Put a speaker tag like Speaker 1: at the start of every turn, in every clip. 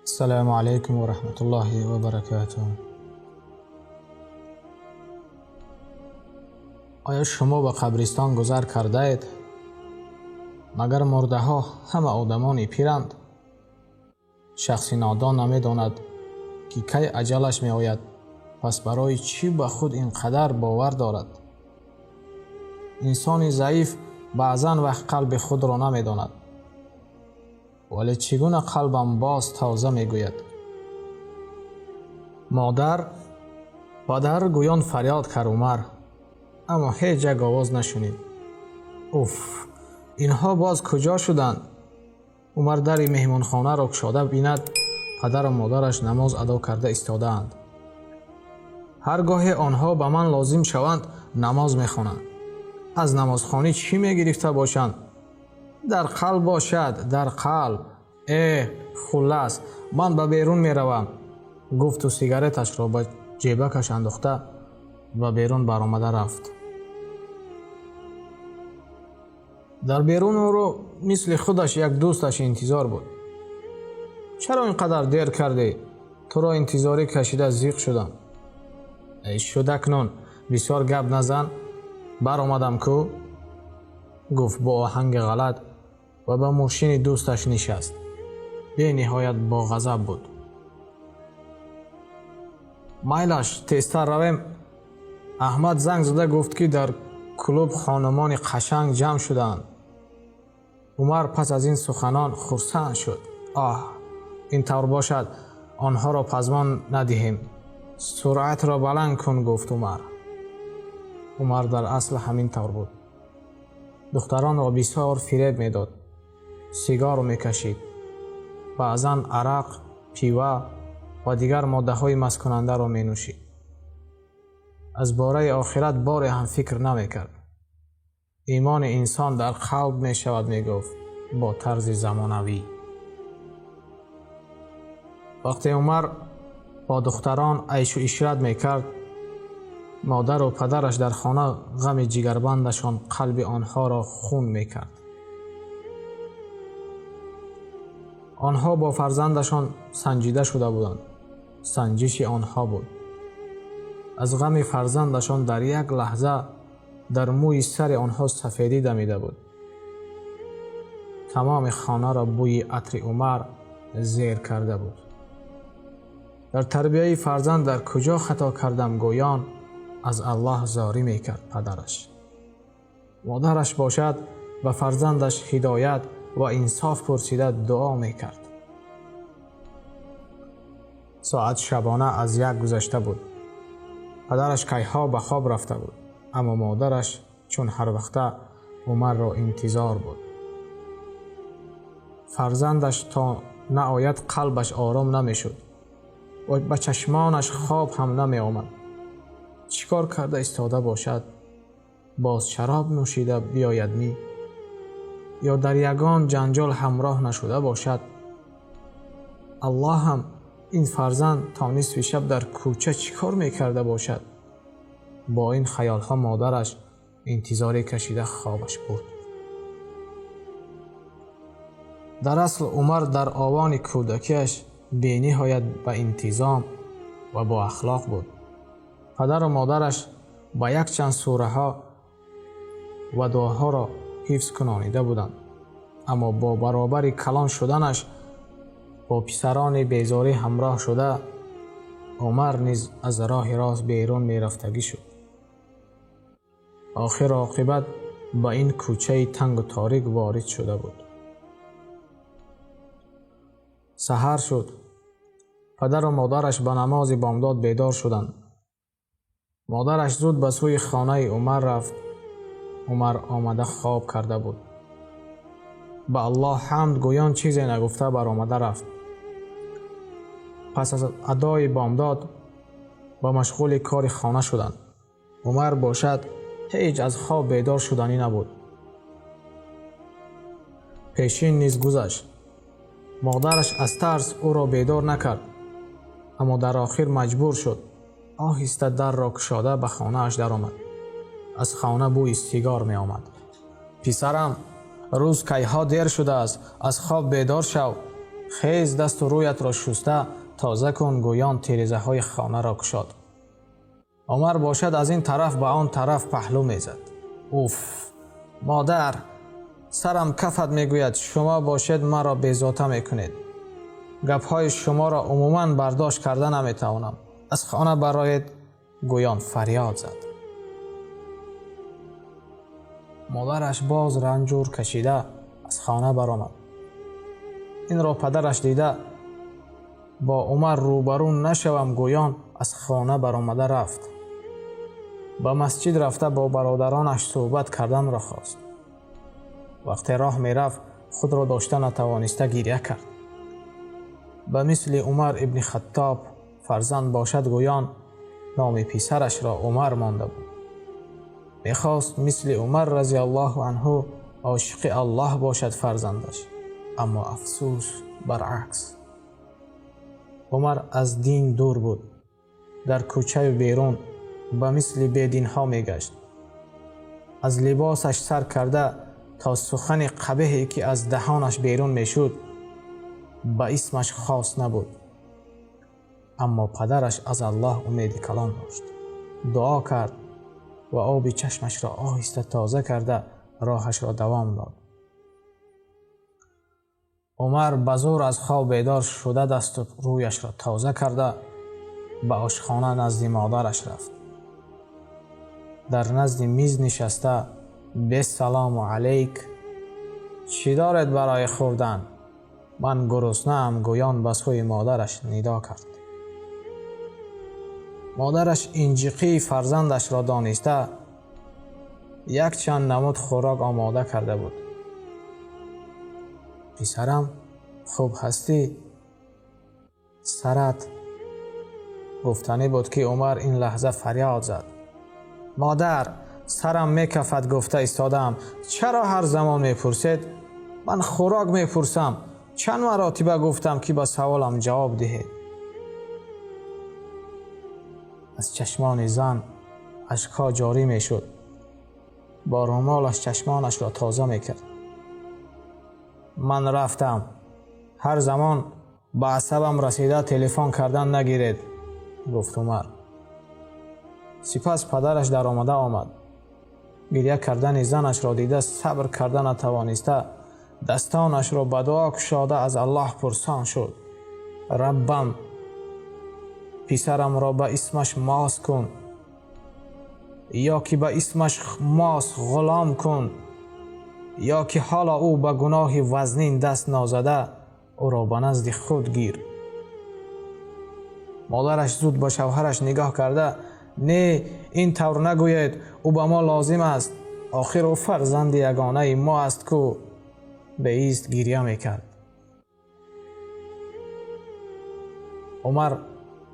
Speaker 1: Ассалому алайкум ва раҳматуллоҳи ва баракатуҳ. Оё шумо ба қабристон гузар кардаед? Магар мурдаҳо ҳама одамони пиранд? Шахси нодон намедонад, ки кай аҷалаш меояд, пас барои чӣ ба худ ин қадар бовар дорад? Инсони заиф баъзан вақт қалби худро намедонад. Вале чӣ гуна қалбам боз тоза мегӯяд? Модар, падар гӯён фарёд кард Умар, аммо ҳеҷ як овоз нашунид. Уф, инҳо боз куҷо шуданд? Умар дари меҳмонхонаро кушода бинад, падару модараш намоз адо карда истодаанд. Ҳар гоҳе онҳо ба ман лозим шаванд, намоз мехонанд. Аз намозхонӣ чӣ мегирифта бошанд? Дар қалб бошад, дар қалб. Э, хуллас, ман ба берун меравам, гуфту сигареташро ба ҷебакаш андохта ба берун баромада рафт. Дар берун ӯро мисли худаш як дӯсташ интизор буд. Чаро ин қадар дер кардӣ? Туро интизорӣ кашида зиқ шудам. Эй, шудакнун, бисёр гап назан, баромадам ку? Гуфт бо оҳанги ғалат ва ба мошини дӯсташ нишаст. Бениҳоят боғазаб буд. Майлаш, тезтар равем. Аҳмад занг зада гуфт, ки дар клуб хонумони қашанг ҷамъ шудаанд. Умар пас аз ин суханон хурсанд шуд. Оҳ, ин тавр бошад, онҳоро пазмон надиҳем. Суръатро баланд кун, гуфт Умар. Умар дар асл ҳамин тавр буд. Духтаронро бисёр фиреб медод. Сигор мекашид. Баъзан арақ, пива ва дигар моддаҳои масткунандаро менӯшид. Аз бораи охират боре ҳам фикр намекард. Имони инсон дар қалб мешавад, мегуфт бо тарзи замонавӣ. Вақте Умар бо духтарон айшу ишрат мекард, модару падараш дар хона ғами ҷигарбандашон қалби онҳоро хун мекард. Онҳо бо фарзандашон санҷида шуда буданд. Санҷиши онҳо буд. Аз ғами фарзандашон дар як лаҳза дар мӯи сари онҳо сафедӣ дамида буд. Тамоми хонаро бӯи атри Умар зер карда буд. Дар тарбияи фарзанд дар куҷо хато кардам гӯён аз Аллоҳ зорӣ мекард падараш. Модараш бошад ба фарзандаш ҳидоят ва инсоф пурсида дуо мекард. Соат шабона аз 1 гузашта буд. Падараш кайҳо ба хоб рафта буд, аммо модараш чун ҳар вақта Умарро интизор буд. Фарзандаш то наояд қалбаш ором намешуд ва ба чашмонаш хоб ҳам намеомад. Чӣ кор карда истода бошад? Боз шароб нӯшида биёяд ми? Ё дар ягон ҷанҷол ҳамроҳ нашуда бошад? Аллоҳ ҳам ин фарзанд то нисфи шаб дар кӯча чӣ кор мекарда бошад? Бо ин хаёлҳо модараш интизорӣ кашида хобаш бурд. Дар асл Умар дар овони кӯдакиаш бениҳоят ба интизом ва боахлоқ буд. Падару модараш ба якчанд сураҳо ва дуоҳоро ҳифз кунонида буданд, аммо бо баробари калон шуданаш бо писарони безорӣ ҳамроҳ шуда, Умар низ аз роҳи рост берун мерафтагӣ шуд. Охир оқибат ба ин кӯчаи тангу торик ворид шуда буд. Саҳар шуд. Падару модараш ба намози бомдод бедор шуданд. Модараш зуд ба сӯи хонаи Умар рафт. Умар омада хоб карда буд. Ба Аллоҳ ҳамд гӯён чизе нагуфта баромада рафт. Пас аз адои бомдод ба машғули кори хона шуданд. Умар бошад ҳеҷ аз хоб бедор шуданӣ набуд. Пешин низ гузашт. Модараш аз тарс ӯро бедор накард, аммо дар охир маҷбур шуд. Оҳиста дарро кушода ба хонааш даромад. Аз хона бӯи сигор меомад. Писарам, рӯз кайҳо дер шудааст, аз хоб бедор шав. Хез, дасту рӯятро шуста тоза кун, гӯён тирезаҳои хонаро кушод. Умар бошад, аз ин тараф ба он тараф паҳлӯ мезад. Уф, модар, сарам кафад мегӯяд, шумо бошед маро безота мекунед. Гапҳои шуморо умуман бардошт карда наметавонам. Аз хона бароед, гӯён фарёд зад. Модараш боз ранҷур кашида аз хона баромад. Инро падараш дида, бо Умар рӯбарӯ нашавам гӯён аз хона баромада рафт. Ба масҷид рафта бо бародаронаш суҳбат карданро хост. Вақте роҳ мерафт, худро дошта натавониста гиря кард. Ба мисли Умар ибни Хаттоб фарзанд бошад гӯён номи писарашро Умар монда буд. Мехост мисли Умар разиаллоҳу анҳу ошиқи Аллоҳ бошад фарзандаш, аммо афсӯс, баръакс. Умар аз дин дур буд. Дар кӯчаю берун ба мисли бединҳо мегашт. Аз либосаш сар карда то сухани қабеҳе ки аз даҳонаш берун мешуд, ба исмаш хос набуд. Аммо падараш аз Аллоҳ умеди калон дошт. Дуо кард ва оби чашмашро оҳиста тоза карда роҳашро давом дод. Умар ба зӯр аз хоб бедор шуда, дасту рӯяшро тоза карда ба ошхона назди модараш рафт. Дар назди миз нишаста, бесалому алайк, чӣ доред барои хӯрдан? Ман гуруснаам, гӯён ба сӯи модараш нидо кард. Модараш инҷиқии фарзандашро дониста, якчанд намуд хӯрок омода карда буд. Писарам, хуб ҳастӣ? Сарат? Гуфтанӣ буд, ки Умар ин лаҳза фарёд зад. Модар, сарам мекафад гуфта истодаам. Чаро ҳар замон мепурсед? Ман хӯрок мепурсам. Чанд маротиба гуфтам, ки ба саволам ҷавоб диҳед. Аз чашмони зан ашкҳо ҷорӣ мешуд. Бо румолаш чашмонашро тоза мекард. Ман рафтам. Ҳар замон ба асабам расида телефон кардан нагиред, гуфт Умар. Сипас падараш даромада омад. Гиря кардани занашро дида, сабр карда натавониста, дастонашро ба дуо кушода аз Аллоҳ пурсон шуд. Раббам, писарамро ба исмаш мос кун, ё ки ба исмаш мос ғулом кун, ё ки ҳоло ӯ ба гуноҳи вазнин даст нозада, ӯро ба назди худ гир. Модараш зуд ба шавҳараш нигоҳ карда, не, ин тавр нагӯед, ӯ ба мо лозим аст. Охир ӯ фарзанди ягонаи мо аст ку. Беист гиря мекард. Умар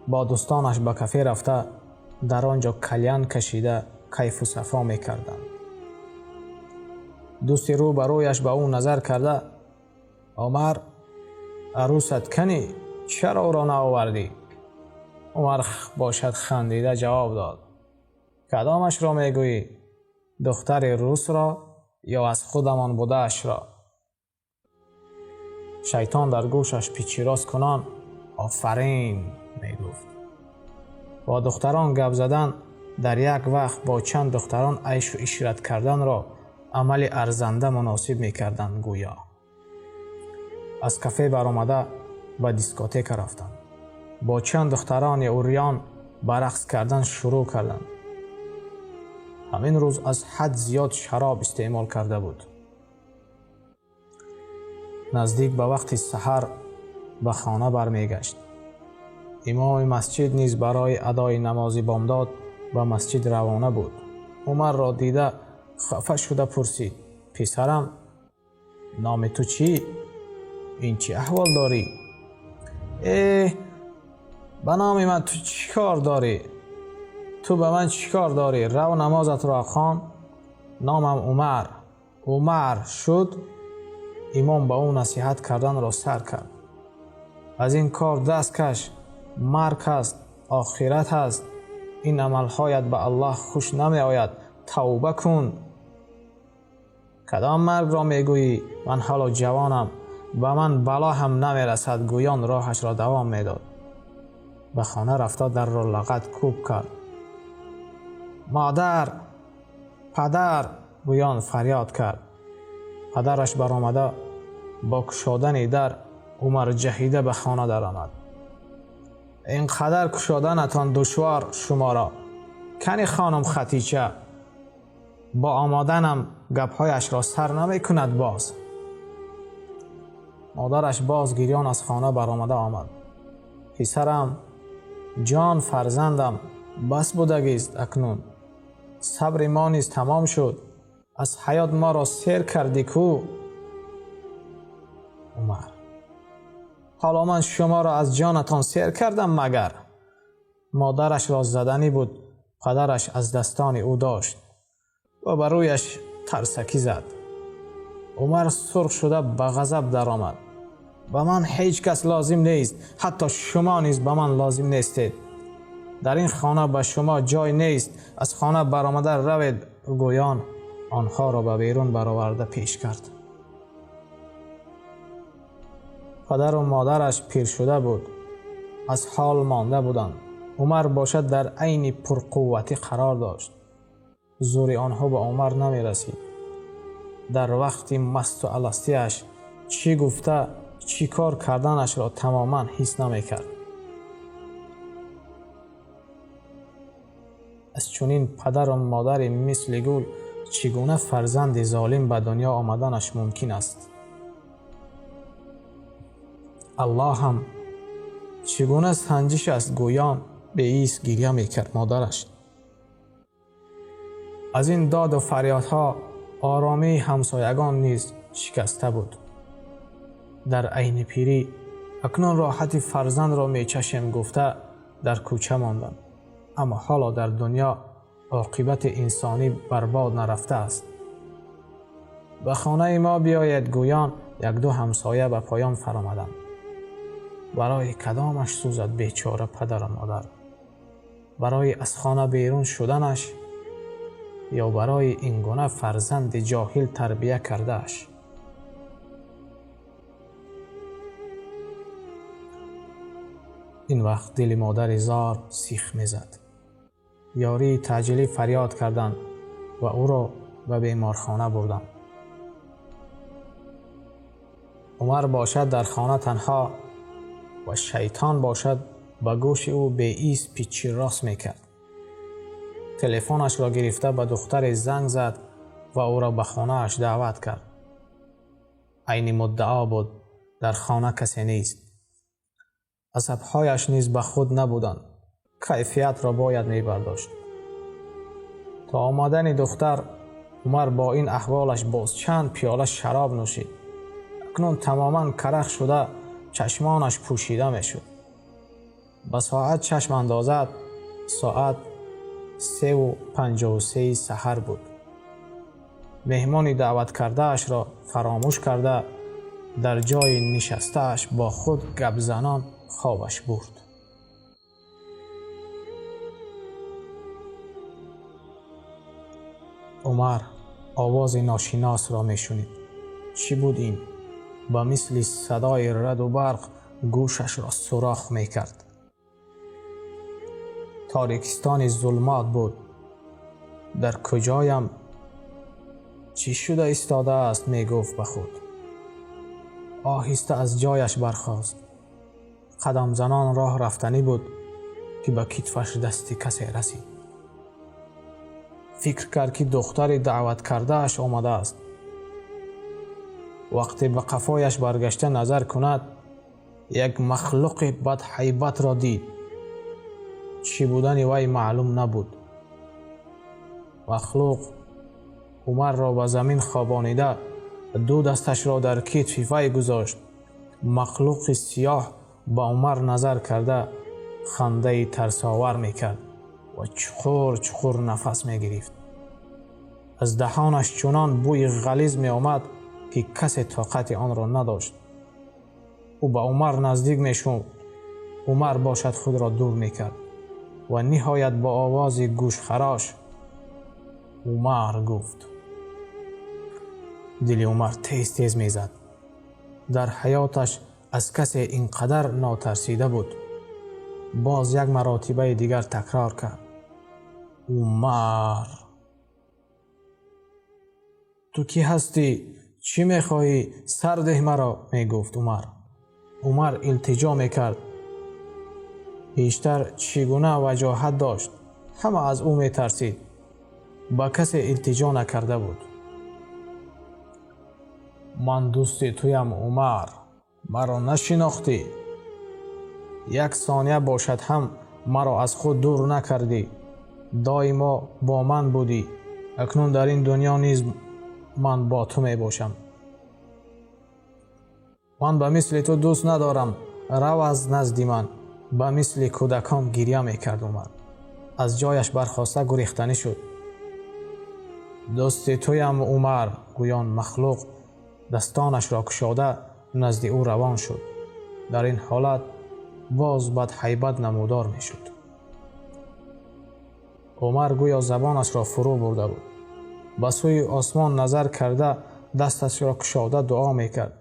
Speaker 1: бо дӯстонаш ба кафе рафта, дар он ҷо кальян кашида кайфу сафо мекарданд. Дӯсти рӯ ба рӯяш ба ӯ назар карда, Умар, арӯсат канӣ? Чаро ӯро наовардӣ? Умар бошад хандида ҷавоб дод. Кадомашро мегӯӣ? Духтари русро ё аз худамон будаашро? Шайтон дар гӯшаш пичирос кунон офарин мегуфт. Бо духтарон гап задан, дар як вақт бо чанд духтарон айшу ишрат карданро амали арзанда муносиб мекарданд гӯё. Аз кафе баромада ба дискотека рафтанд. Бо чанд духтарони урён ба рақс кардан шурӯъ карданд. Ҳамин рӯз аз ҳад зиёд шароб истеъмол карда буд. Наздик ба вақти саҳар ба хона бармегашт. Имоми масҷид низ барои адои намози бомдод ба масҷид равона буд. Умарро дида хафа шуда пурсид: писарам, номи ту чӣ? Ин чӣ аҳвол дорӣ? Э, ба номи ман ту чӣ кор дорӣ? Ту ба ман чӣ кор дорӣ? Рав, намозатро хон. Номам Умар. Умар шуд. Имом ба ӯ насиҳат карданро сар кард. Аз ин кор даст каш, марг ҳаст, охират ҳаст. Ин амалҳоят ба Аллоҳ хуш намеояд. Тавба кун. Кадом маргро мегӯӣ? Ман ҳоло ҷавонам. Ба ман бало ҳам намерасад, гӯён роҳашро давом медод. Ба хона рафта дарро лағат кӯб кард. Модар! Падар! Гӯён фарёд кард. Падараш баромада бо кушодани дар Умар ҷаҳида ба хона даромад. Ин қадар кушоданатон душвор шуморо. Кани хонум Хатича? Бо омаданам гапҳояшро сар намекунад боз. Модараш боз гирён аз хона баромада омад. Писарам, ҷон фарзандам, бас будагист акнун. Сабри мо низ тамом шуд. Аз ҳаёт моро сер кардӣ ку? Умар: ҳоло ман шуморо аз ҷонатон сер кардам магар? Модарашро заданӣ буд, падараш аз дастони ӯ дошт ва ба рӯяш тарсакӣ зад. Умар сурх шуда ба ғазаб даромад. Ба ман ҳеҷ кас лозим нест, ҳатто шумо низ ба ман лозим нестед. Дар ин хона ба шумо ҷой нест, аз хона баромада равед, гӯён онҳоро ба берун бароварда пеш кард. Падару модараш пир шуда буд, аз ҳол монда буданд. Умар бошад дар айни пурқувватӣ қарор дошт. Зӯри онҳо ба Умар намерасид. Дар вақти масту аластиаш чӣ гуфта, чӣ кор карданашро тамоман ҳис намекард. Аз чунин падару модари мисли гул чӣ гуна фарзанди золим ба дунё омаданаш мумкин аст? Аллоҳам чӣ гуна санҷиш аст, гӯён беис гиря мекард модараш. Аз ин доду фарёдҳо оромии ҳамсоягон низ шикаста буд. Дар айни пирӣ акнун роҳати фарзандро мечашем гуфта дар кӯча монданд. Аммо ҳоло дар дунё оқибати инсонӣ барбод нарафтааст. Ба хонаи мо биёед, гӯён як-ду ҳамсоя ба поён фаромаданд. Барои кадомаш сӯзад бечора падару модар? Барои аз хона берун шуданаш ё барои ин гуна фарзанди ҷоҳил тарбия кардааш? Ин вақт дили модари зор сих мезад. Ёрии таъҷилӣ фарёд карданд ва ӯро ба беморхона бурданд. Умар бошад дар хона танҳо ва шайтон бошад ба гӯши ӯ беист пичи рост мекард. Телефонашро гирифта ба духтаре занг зад ва ӯро ба хонааш даъват кард. Айни муддао буд, дар хона касе нест. Асабҳояш низ ба худ набуданд. Кайфиятро бояд мебардошт. То омадани духтар Умар бо ин аҳволаш боз чанд пиёла шароб нӯшид. Акнун тамоман карах шуда чашмонаш пӯшида мешуд. Ба соат чашм андозад, соат 3:53 саҳар буд. Меҳмони даъваткардаашро фаромӯш карда дар ҷои нишастааш бо худ гапзанон хобаш бурд. Умар овози ношиносро мешунид. Чӣ буд ин? Ба мисли садои раду барқ гӯшашро сурох мекард. Торикистони зулмот буд. Дар куҷоям чӣ шуда истодааст, мегуфт ба худ. Оҳиста аз ҷояш бархост. Қадамзанон роҳ рафтанӣ буд ки ба китфаш дасти касе расид. Фикр кард ки духтари даъваткардааш омадааст. Вақте ба қафояш баргашта назар кунад, як махлуқи бадҳайбатро дид. Чӣ будани вай маълум набуд. Махлуқ Умарро ба замин хобонида ду дасташро дар китфи вай гузошт. Махлуқи сиёҳ ба Умар назар карда хандаи тарсовар мекард ва чуқур чуқур нафас мегирифт. Аз даҳонаш чунон бӯи ғализ меомад ки касе тоқати онро надошт. Ӯ ба Умар наздик мешуд. Умар бошад худро дур мекард ва ниҳоят бо овози гӯшхарош Умар гуфт. Дили Умар тез тез мезад. Дар ҳаёташ аз касе ин қадар нотарсида буд. Боз як маротибаи дигар такрор кард: Умар, ту кӣ ҳастӣ? Чӣ мехоҳӣ? Сар деҳ маро, мегуфт Умар. Умар илтиҷо мекард. Пештар чӣ гуна ваҷоҳат дошт, ҳама аз ӯ метарсид. Ба касе илтиҷо накарда буд. Ман дӯсти туям, Умар, маро нашинохтӣ. Як сония бошад ҳам маро аз худ дур накардӣ. Доимо бо ман будӣ. Акнун дар ин дунё низ ман бо ту мебошам. Ман ба мисли ту дӯст надорам. Рав аз назди ман. Ба мисли кӯдакон гиря мекард Умар. Аз ҷояш бархоста гурехтанӣ шуд. Дӯсти туям, Умар, гӯён махлуқ дастонашро кушода назди ӯ равон шуд. Дар ин ҳолат боз бадҳайбат намудор мешуд. Умар гӯё забонашро фурӯ бурда буд. Ба сӯи осмон назар карда дасташро кушода дуо мекард.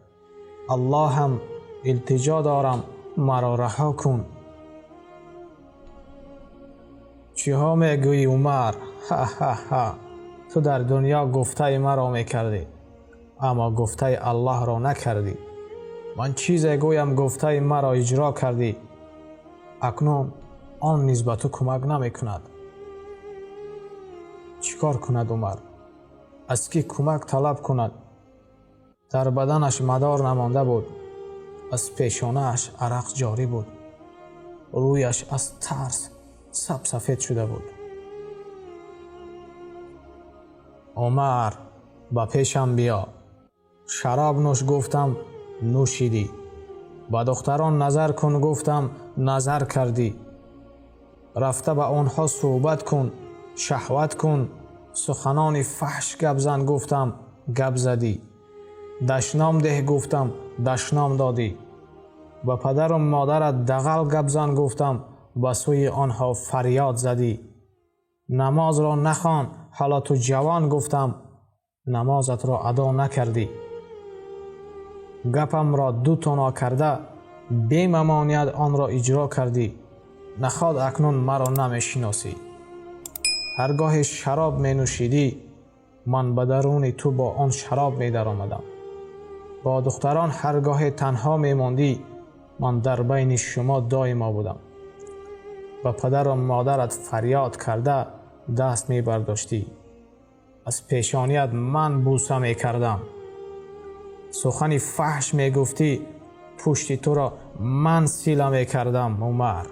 Speaker 1: Аллоҳам, илтиҷо дорам, маро раҳо кун. Чиҳо мегӯӣ, Умар? Ҳа-ҳа-ҳа! Ту дар дунё гуфтаи маро мекардӣ, аммо гуфтаи Аллоҳро накардӣ. Ман чизе гӯям, гуфтаи маро иҷро кардӣ. Акнун он низ ба ту кӯмак намекунад. Чӣ кор кунад Умар? Аз кӣ кӯмак талаб кунад? Дар баданаш мадор намонда буд. Аз пешонааш арақ ҷорӣ буд. Рӯяш аз тарс сабсафед шуда буд. Умар, ба пешам биё. Шароб нӯш гуфтам, нӯшидӣ. Ба духтарон назар кун гуфтам, назар кардӣ. Рафта ба онҳо суҳбат кун, шаҳват кун, суханони фаҳш гап зан гуфтам, гап задӣ. Дашном деҳ гуфтам, дашном додӣ. Ба падару модарат дағал гап зан гуфтам, ба сӯи онҳо фарёд задӣ. Намозро нахон, ҳоло ту ҷавон гуфтам, намозатро адо накардӣ. Гапамро ду тоно карда, бемамоният онро иҷро кардӣ. Наход акнун маро намешиносӣ. Ҳар гоҳе шароб менӯшидӣ, ман ба даруни ту бо он шароб медаромадам. Бо духтарон ҳар гоҳе танҳо мемондӣ, ман дар байни шумо доимо будам. Ба падару модарат фарёд карда даст мебардоштӣ. Аз пешоният ман бӯса мекардам. Сухани фаҳш мегуфтӣ, пушти туро ман сила мекардам, Умар.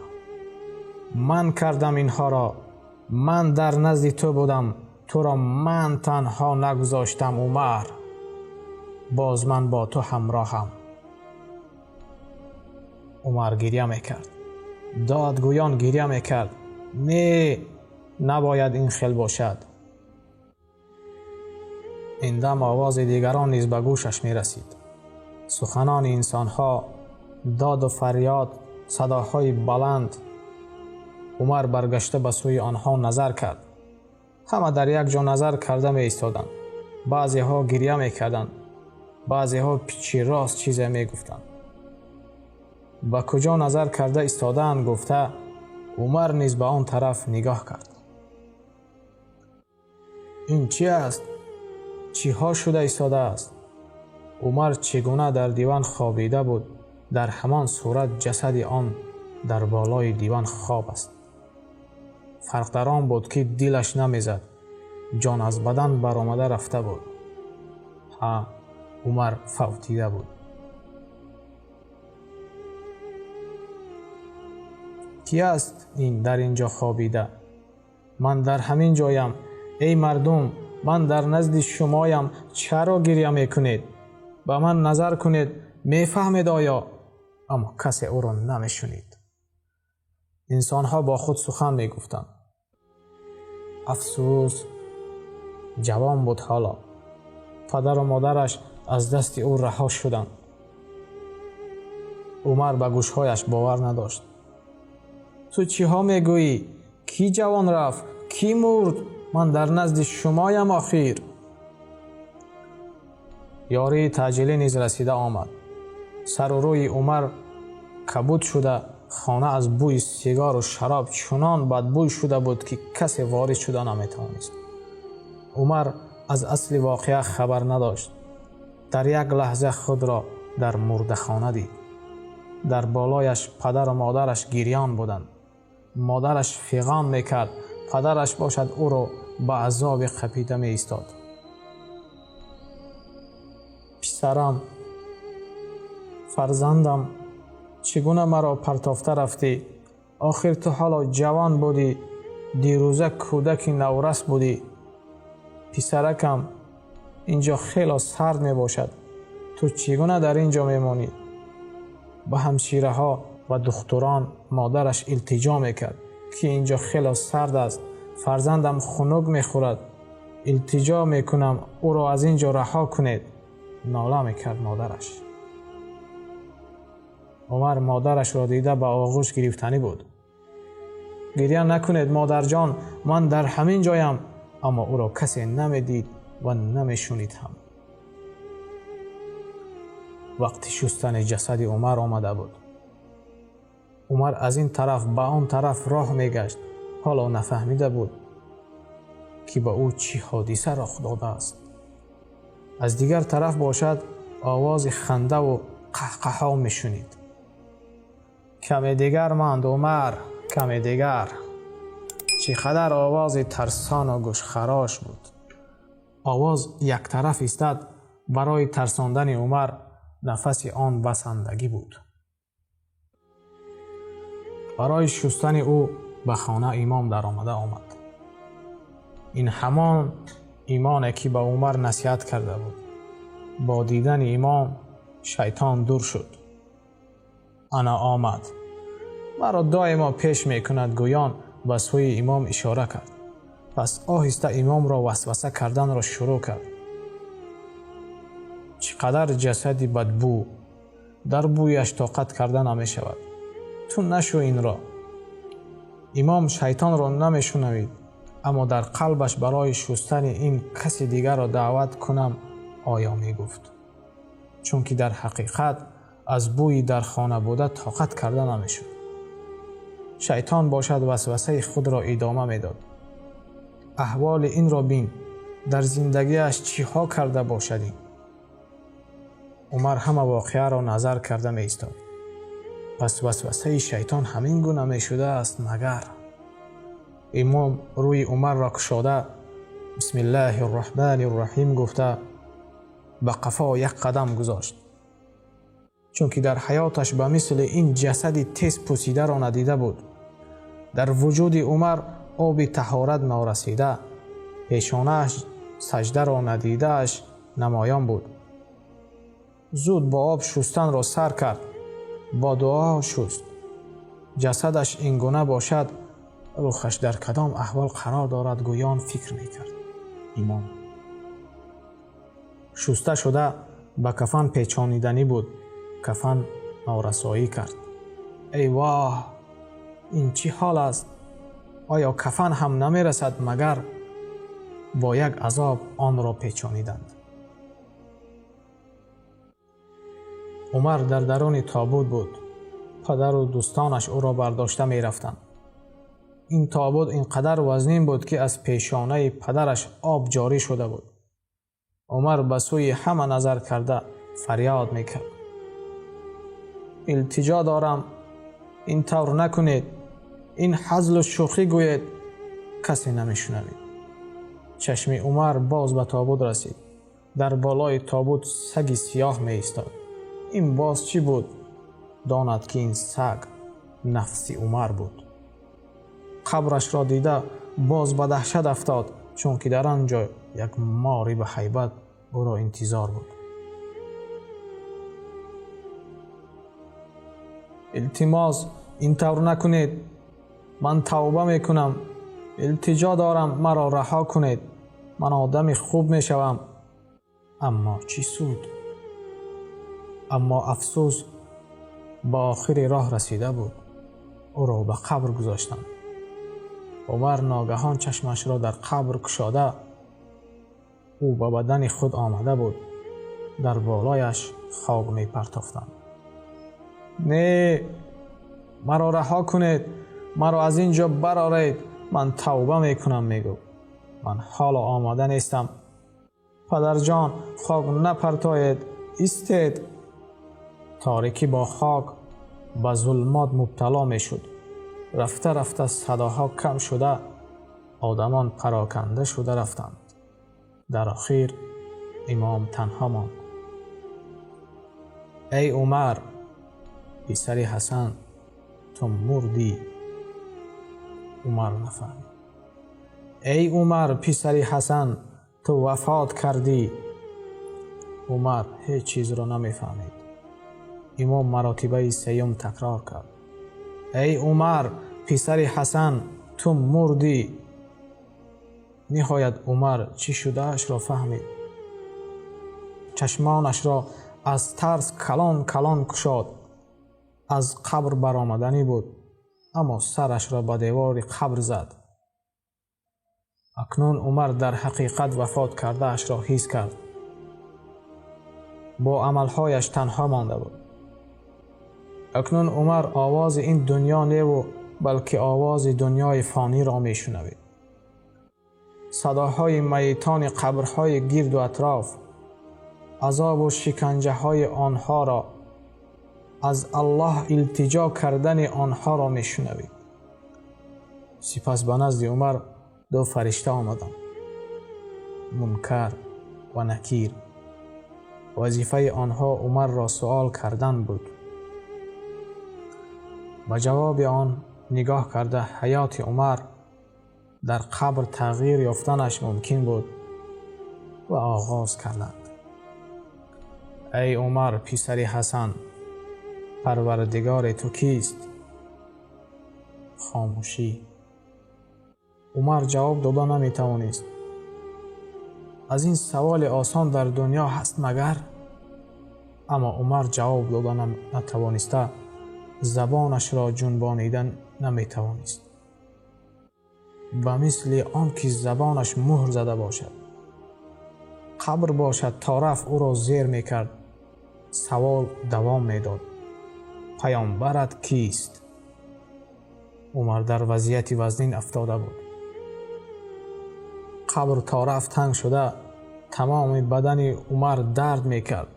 Speaker 1: Ман кардам инҳоро. Ман дар назди ту будам. Туро ман танҳо нагузоштам, Умар. Боз ман бо ту ҳамроҳам. Умар гиря мекард. Додгӯён гиря мекард. Не, набояд ин хел бошад. Ин дам овози дигарон низ ба гӯшаш мерасид. Суханони инсонҳо, доду фарёд, садоҳои баланд. Умар баргашта ба сӯи онҳо назар кард. Ҳама дар як ҷо назар карда меистоданд. Баъзеҳо гиря мекарданд, баъзеҳо пичи рост чизе мегуфтанд. Ба куҷо назар карда истодаанд гуфта, Умар низ ба он тараф нигоҳ кард. Ин чи аст? Чиҳо шуда истодааст? Умар чӣ гуна дар диван хобида буд, дар ҳамон сурат ҷасади он дар болои диван хоб аст. Фарқ дар он буд, ки дилаш намезад, ҷон аз бадан баромада рафта буд. Ҳа, Умар фавтида буд. Кӣ аст ин дар ин ҷо хобида? Ман дар ҳамин ҷоям. Эй мардум, ман дар назди шумоям, чаро гиря мекунед? Ба ман назар кунед, мефаҳмед оё? Аммо касе ӯро намешунид. Инсонҳо бо худ сухан мегуфтанд. Афсӯс, ҷавон буд ҳоло. Падару модараш аз дасти ӯ раҳо шуданд. Умар ба гӯшҳояш бовар надошт. Ту чиҳо мегӯӣ? Кӣ ҷавон рафт? Кӣ мурд? Ман дар назди шумоям охир. Ёрии таъҷилӣ низ расида омад. Сару рӯи Умар кабуд шуда, хона аз бӯи сигару шароб чунон бадбӯй шуда буд, ки касе ворид шуда наметавонист. Умар аз асли воқеа хабар надошт. Дар як лаҳза худро дар мурдахона дид. Дар болояш падару модараш гирён буданд. Модараш фиғон мекард, падараш бошад ӯро ба азоби қапида меистод. Писарам, фарзандам, чӣ гуна маро партофта рафтӣ? Охир ту ҳоло ҷавон будӣ, дирӯза кӯдаки наврас будӣ. Писаракам, инҷо хело сард мебошад. Ту чӣ гуна дар ин ҷо мемонӣ? Ба ҳамшираҳо ва духтурон модараш илтиҷо мекард, ки инҷо хело сард аст, фарзандам хунук мехӯрад, илтиҷо мекунам, ӯро аз ин ҷо раҳо кунед. Нола мекард модараш. Умар модарашро дида ба оғӯш гирифтанӣ буд. Гиря накунед, модарҷон, ман дар ҳамин ҷоям. Аммо ӯро касе намедид ва намешунид ҳам. Вақти шустани ҷасади Умар омада буд. Умар аз ин тараф ба он тараф роҳ мегашт. Ҳоло нафаҳмида буд, ки ба ӯ чӣ ҳодиса роҳ додааст. Аз дигар тараф бошад овози хандаву қаҳқаҳо мешунид. Каме дигар монд, Умар, каме дигар. Чӣ қадар овози тарсону гӯшхарош буд. Овоз яктараф истад, барои тарсондани Умар нафаси он басандагӣ буд. Барои шустани ӯ ба хона имом даромада омад. Ин ҳамон имоне, ки ба Умар насиҳат карда буд. Бо дидани имом шайтон дур шуд. Ана омад. Маро доимо пеш мекунад, гӯён ба сӯи имом ишора кард. Пас оҳиста имомро васваса карданро шурӯъ кард. Чӣ қадар ҷасади бадбӯ! Дар бӯяш тоқат карда намешавад. Ту нашу инро. Имом шайтонро намешунавид, аммо дар қалбаш барои шустани ин каси дигарро даъват кунам оё мегуфт. Чунки дар ҳақиқат аз бӯи дар хона буда тоқат карда намешуд. Шайтон бошад васвасаи худро идома медод. Аҳволи инро бин, дар зиндагиаш чиҳо карда бошад ин? Умар ҳама воқеаро назар карда меистод. Пас васвасаи шайтон ҳамин гуна мешудааст магар? Имом рӯи Умарро кушода, бисмиллаҳи рраҳмани рраҳим гуфта, ба қафо як қадам гузошт. Чунки дар ҳаёташ ба мисли ин ҷасади тез пусидаро надида буд. Дар вуҷуди Умар оби таҳорат норасида, пешонааш саҷдаро надидааш намоён буд. Зуд бо об шустанро сар кард, бо дуо шуст. Ҷасадаш ин гуна бошад, рӯҳаш дар кадом аҳвол қарор дорад, гӯён фикр мекард имом. Шуста шуда ба кафан печониданӣ буд. Кафан норасоӣ кард. Эй воҳ, ин чӣ ҳол аст? Оё кафан ҳам намерасад магар? Бо як азоб онро печониданд. Умар дар даруни тобут буд. Падару дӯстонаш ӯро бардошта мерафтанд. Ин тобут ин қадар вазнин буд, ки аз пешонаи падараш об ҷорӣ шуда буд. Умар ба сӯи ҳама назар карда фарёд мекард. Илтиҷо дорам, ин тавр накунед, ин ҳазлу шӯхӣ гӯед. Касе намешунавид. Чашми Умар боз ба тобут расид. Дар болои тобут саги сиёҳ меистод. Ин боз чӣ буд? Донад, ки ин саг нафси Умар буд. Қабрашро дида боз ба даҳшат афтод, чунки дар он ҷо як мори ба ҳайбат ӯро интизор буд. Илтимос, ин тавр накунед. Ман тавба мекунам. Илтиҷо дорам, маро раҳо кунед. Ман одами хуб мешавам. Аммо чӣ суд? Аммо афсӯс, ба охири роҳ расида буд. Ӯро ба қабр гузоштанд. Умар ногаҳон чашмашро дар қабр кушода, ӯ ба бадани худ омада буд. Дар болояш хок мепартофтанд. Не, маро раҳо кунед, маро аз ин ҷо бароред, ман тавба мекунам, мегуфт. Ман ҳоло омода нестам. Падарҷон, хок напартоед, истед. Торикӣ бо хок ба зулмот мубтало мешуд. Рафта рафта садоҳо кам шуда, одамон пароканда шуда рафтанд. Дар охир имом танҳо монд. Эй Умар, писари Ҳасан, ту мурдӣ. Умар нафаҳмид. Эй Умар, писари Ҳасан, ту вафот кардӣ. Умар ҳеҷ чизро намефаҳмид. Имом маротибаи сеюм такрор кард. Эй Умар, писари Ҳасан, ту мурдӣ. Ниҳоят Умар чӣ шудаашро фаҳмид. Чашмонашро аз тарс калон калон кушод. Аз қабр баромаданӣ буд, аммо сарашро ба девори қабр зад. Акнун Умар дар ҳақиқат вафот кардаашро ҳис кард. Бо амалҳояш танҳо монда буд. Акнун Умар овози ин дунё неву, балки овози дунёи фониро мешунавид. Садоҳои майитони қабрҳои гирду атроф, азобу шиканҷаҳои онҳоро, аз Аллоҳ илтиҷо кардани онҳоро мешунавид. Сипас ба назди Умар ду фаришта омаданд, Мункар ва Накир. Вазифаи онҳо Умарро суол кардан буд. Ба ҷавоби он нигоҳ карда, ҳаёти Умар дар қабр тағйир ёфтанаш мумкин буд ва оғоз карданд. Эй Умар, писари Ҳасан, парвардигори ту кист? Хомӯшӣ. Умар ҷавоб дода наметавонист. Аз ин саволи осон дар дунё ҳаст магар? Аммо Умар ҷавоб дода натавониста, забонашро ҷунбонида наметавонист. Ба мисли он ки забонаш муҳр зада бошад. Қабр бошад, то рафт ӯро зер мекард. Савол давом медод. Паёмбарат кист? Умар дар вазъияти вазнин афтода буд. Қабр то рафт танг шуда, тамоми бадани Умар дард мекард.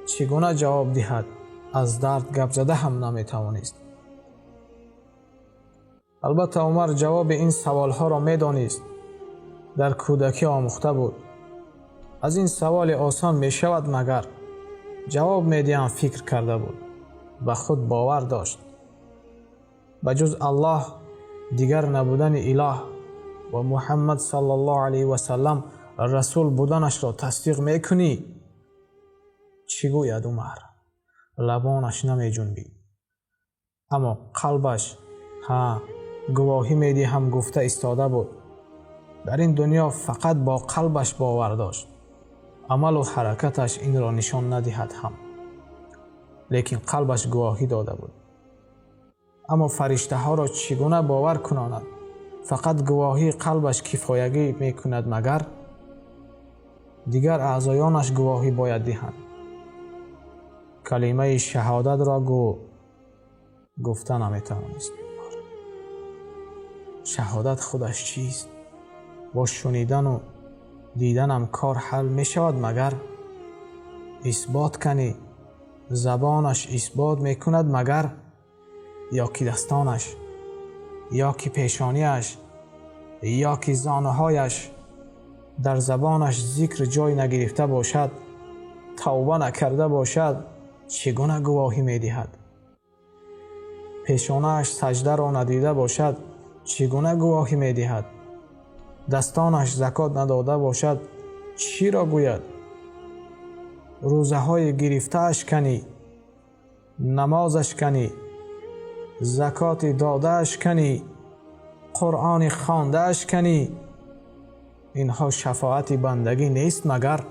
Speaker 1: Чӣ гуна ҷавоб диҳад? Аз дард гап зада ҳам наметавонист. Албатта, Умар ҷавоби ин саволҳоро медонист. Дар кӯдакӣ омӯхта буд. Аз ин саволи осон мешавад магар? Ҷавоб медиҳам, фикр карда буд. Ба худ бовар дошт. Ба ҷуз Аллоҳ дигар набудани илоҳ ва Муҳаммад саллаллоҳу алайҳи васаллам расул буданашро тасдиқ мекунӣ? Чӣ гӯяд Умар? Лабонаш намеҷунбид. Аммо қалбаш ҳа, гувоҳӣ медиҳам гуфта истода буд. Дар ин дунё фақат бо қалбаш бовар дошт. Амалу ҳаракаташ инро нишон надиҳад ҳам. Лекин қалбаш гувоҳӣ дода буд. Аммо фариштаҳоро чӣ гуна бовар кунонад? Фақат гувоҳии қалбаш кифоягӣ мекунад магар? Дигар аъзоёнаш гувоҳӣ бояд диҳанд. Калимаи шаҳодатро гӯ, гуфта наметавонист. Шаҳодат худаш чист? Бо шунидану диданам кор ҳал мешавад магар? Исбот канӣ, забонаш исбот мекунад магар? Ё ки дастонаш, ё ки пешониаш, ё ки зонуҳояш? Дар забонаш зикр ҷой нагирифта бошад, тавба накарда бошад, чӣ гуна гувоҳӣ медиҳад? Пешонааш саҷдаро надида бошад, чӣ гуна гувоҳӣ медиҳад? Дастонаш закот надода бошад, чиро гӯяд? Рӯзаҳои гирифтааш канӣ, намозаш канӣ, закоти додааш канӣ, Қуръони хондааш канӣ? Инҳо шафоати бандагӣ нест магар?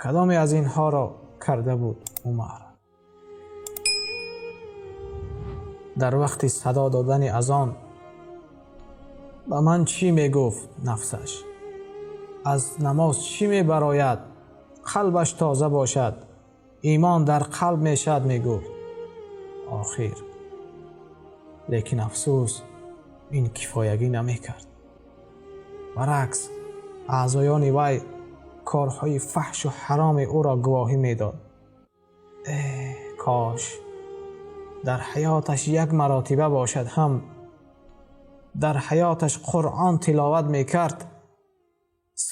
Speaker 1: Кадоме аз инҳоро карда буд Умар? Дар вақти садо додани азон ба ман чӣ мегуфт нафсаш? Аз намоз чӣ мебарояд? Қалбаш тоза бошад. Имон дар қалб мешавад, мегуфт. Охир лекин афсӯс, ин кифоягӣ намекард. Баръакс, аъзоёни вай корҳои фаҳшу ҳароми ӯро гувоҳӣ медод. Эҳ, кош дар ҳаёташ як маротиба бошад ҳам дар ҳаёташ Қуръон тиловат мекард,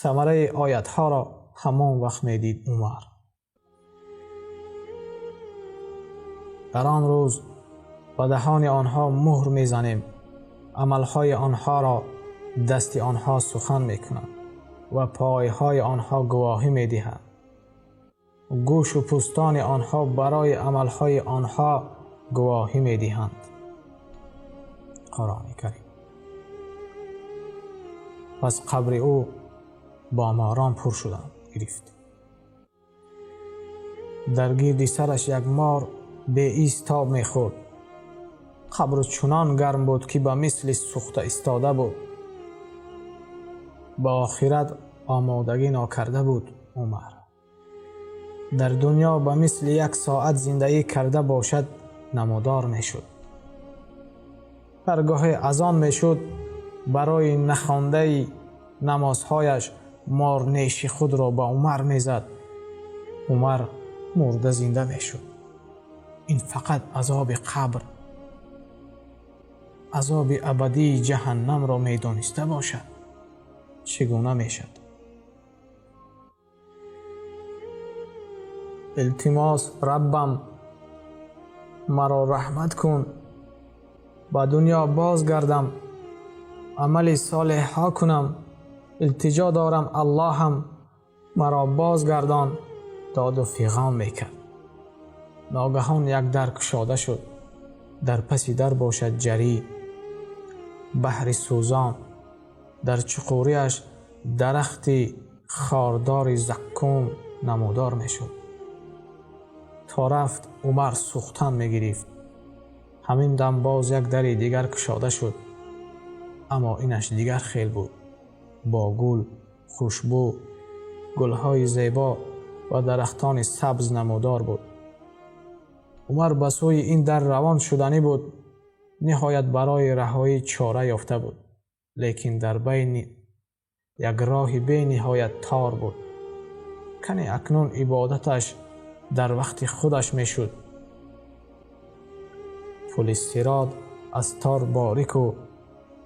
Speaker 1: самараи оятҳоро ҳамон вақт медид Умар. Дар он рӯз ба даҳони онҳо муҳр мезанем, амалҳои онҳоро дасти онҳо сухан мекунанд ва пойҳои онҳо гувоҳӣ медиҳанд. Гӯшу пӯстони онҳо барои амалҳои онҳо гувоҳӣ медиҳанд. Қуръони Карим. Пас қабри ӯ бо морон пур шудан гирифт. Дар гирди сараш як мор беист тоб мехӯрд. Қабр чунон гарм буд, ки ба мисли сӯхта истода буд. Ба охират омодагӣ нокарда буд Умар. Дар дунё ба мисли як соат зиндагӣ карда бошад намудор мешуд. Ҳар гоҳе азон мешуд, барои нахондаи намозҳояш мор неши худро ба Умар мезад. Умар мурда зинда мешуд. Ин фақат азоби қабр, азоби абадии ҷаҳаннамро медониста бошад, чӣ гуна мешавад? Илтимос, Раббам, маро раҳмат кун, ба дунё бозгардам, амали солеҳҳо кунам. Илтиҷо дорам, Аллоҳам, маро бозгардон. Доду фиғон мекард. Ногаҳон як дар кушода шуд. Дар паси дар бошад ҷарӣ, баҳри сӯзон. Дар чуқуриаш дарахти хордори заккум намудор мешуд. То рафт Умар сӯхтан мегирифт. Ҳамин дам боз як дари дигар кушода шуд, аммо инаш дигар хел буд. Бо гул, хушбӯ, гулҳои зебо ва дарахтони сабз намудор буд. Умар ба сӯи ин дар равон шуданӣ буд. Ниҳоят барои раҳоӣ чора ёфта буд, лекин дар байни як роҳи бениҳоят тор буд. Кане акнун ибодаташ дар вақти худаш мешуд. Пули сирот аз тор борику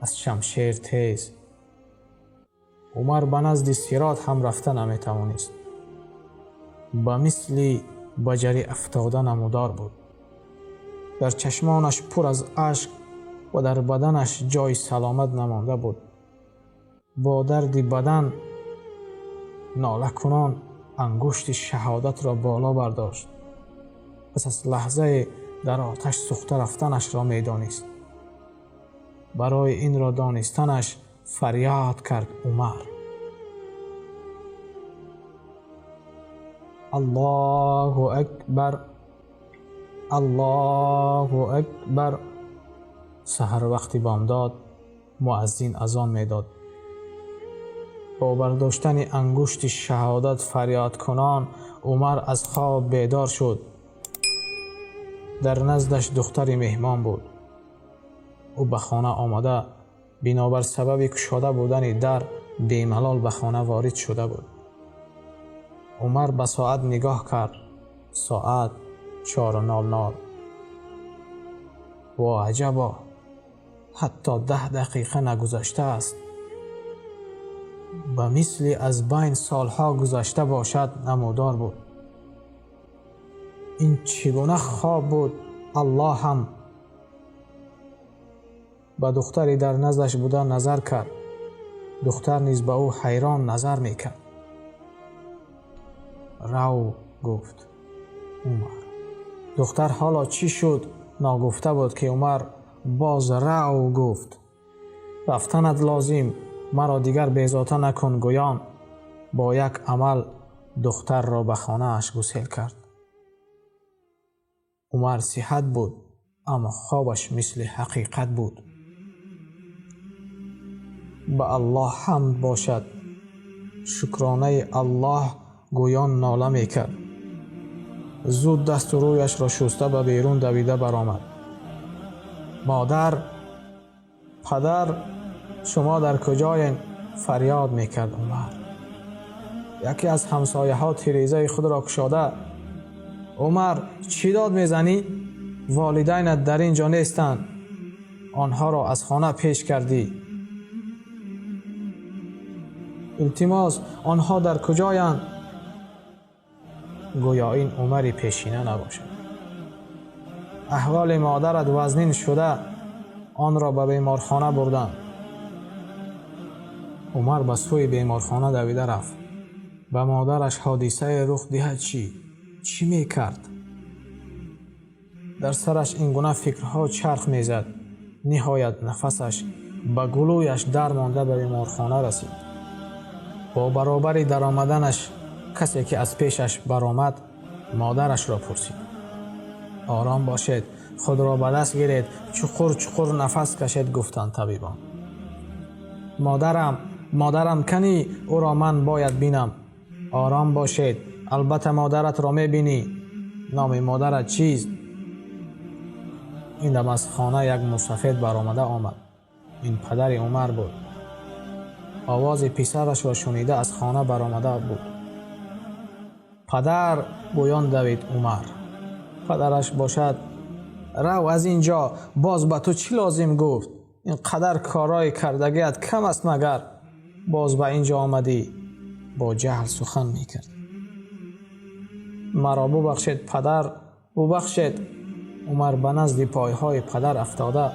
Speaker 1: аз шамшер тез. Умар ба назди сирот ҳам рафта наметавонист. Ба мисли ба ҷарӣ афтода намудор буд. Дар чашмонаш пур аз ашк ва дар баданаш ҷои саломат намонда буд. Бо дарди бадан нолакунон ангушти шаҳодатро боло бардошт. Пас аз лаҳзае дар оташ сӯхта рафтанашро медонист. Барои инро донистанаш фарёд кард Умар. Аллоҳу акбар, Аллоҳу акбар. Саҳар вақти бомдод муаззин азон медод. Бо бардоштани ангушти шаҳодат фарёдкунон Умар аз хоб бедор шуд. Дар наздаш духтари меҳмон буд. Ӯ ба хона омада, бинобар сабаби кушода будани дар бемалол ба хона ворид шуда буд. Умар ба соат нигоҳ кард. Соат 4:00. Во аҷабо, ҳатто 10 дақиқа нагузаштааст. Ба мисли аз байн солҳо гузашта бошад намудор буд. Ин чӣ гуна хоб буд? Аллоҳам. Ба духтари дар наздаш буда назар кард. Духтар низ ба ӯ ҳайрон назар мекард. Рав, гуфт Умар. Духтар ҳоло чӣ шуд ногуфта буд, ки Умар боз рав гуфт. Рафтанат лозим, маро дигар безота накун. Гӯён бо як амал духтарро ба хонааш гусел кард. Умар сиҳат буд, аммо хобаш мисли ҳақиқат буд. Ба Аллоҳ ҳамд бошад. Шукронаи Аллоҳ гӯён нола мекард. Зуд дасту рӯяшро шуста ба берун давида баромад. Модар, падар, шумо дар куҷоен? Фарёд мекард Умар. Яке аз ҳамсояҳо тирезаи худро кушода: «Умар, чӣ дод мезанӣ? Волидайнат дар ин ҷо нестанд, онҳоро аз хона пеш кардӣ». Илтимос, онҳо дар куҷоянд? Гӯё ин Умари пешина набошад. Аҳволи модарат вазнин шуда, онро ба беморхона бурданд. Умар ба сӯи беморхона давида рафт. Ба модараш ҳодисае рух диҳад чӣ? Чӣ мекард? Дар сараш ин гуна фикрҳо чарх мезад. Ниҳоят нафасаш ба гулӯяш дармонда ба беморхона расид. Бо баробари даромаданаш касе ки аз пешаш баромад, модарашро пурсид. Ором бошед, худро ба даст гиред, чуқур чуқур нафас кашед, гуфтанд табибон. Модарам, модарам канӣ? Ӯро ман бояд бинам. Ором бошед, албатта модаратро мебинӣ. Номи модарат чист? Ин дам аз хона як мусафед баромада омад. Ин падари Умар буд. Овози писарашро шунида аз хона баромада буд. Падар, гӯён давид Умар. Падараш бошад: «Рав аз ин ҷо, боз ба ту чӣ лозим?» гуфт. «Ин қадар корҳои кардагиат кам аст магар? Боз ба ин ҷо омадӣ?» Бо ҷаҳл сухан мекард. Маро бубахшед, падар, бубахшед. Умар ба назди пойҳои падар афтода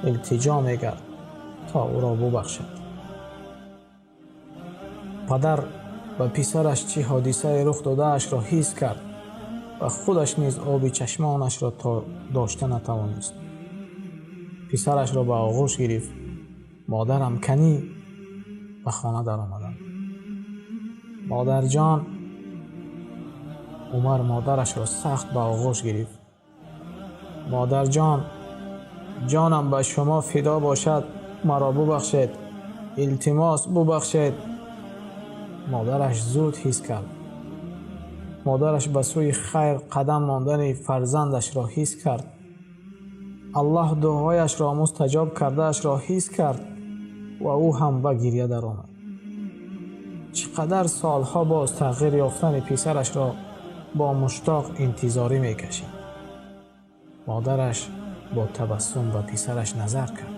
Speaker 1: илтиҷо мекард, то ӯро бубахшад. Падар ба писараш чӣ ҳодисае рух додаашро ҳис кард ва худаш низ оби чашмонашро то дошта натавонист. Писарашро ба оғӯш гирифт. Модарам канӣ? Ба хона даромаданд. Модарҷон! Умар модарашро сахт ба оғӯш гирифт. Модарҷон, ҷонам ба шумо фидо бошад, маро бубахшед, илтимос, бубахшед. Модараш зуд ҳис кард. Модараш ба сӯи хайр қадам мондани фарзандашро ҳис кард. Аллоҳ дуояшро мустаҷоб кардаашро ҳис кард ва ӯ ҳам ба гиря даромад. Чӣ қадар солҳо боз тағйир ёфтани писарашро бо муштоқ интизорӣ мекашид. Модараш бо табассум ба писараш назар кард.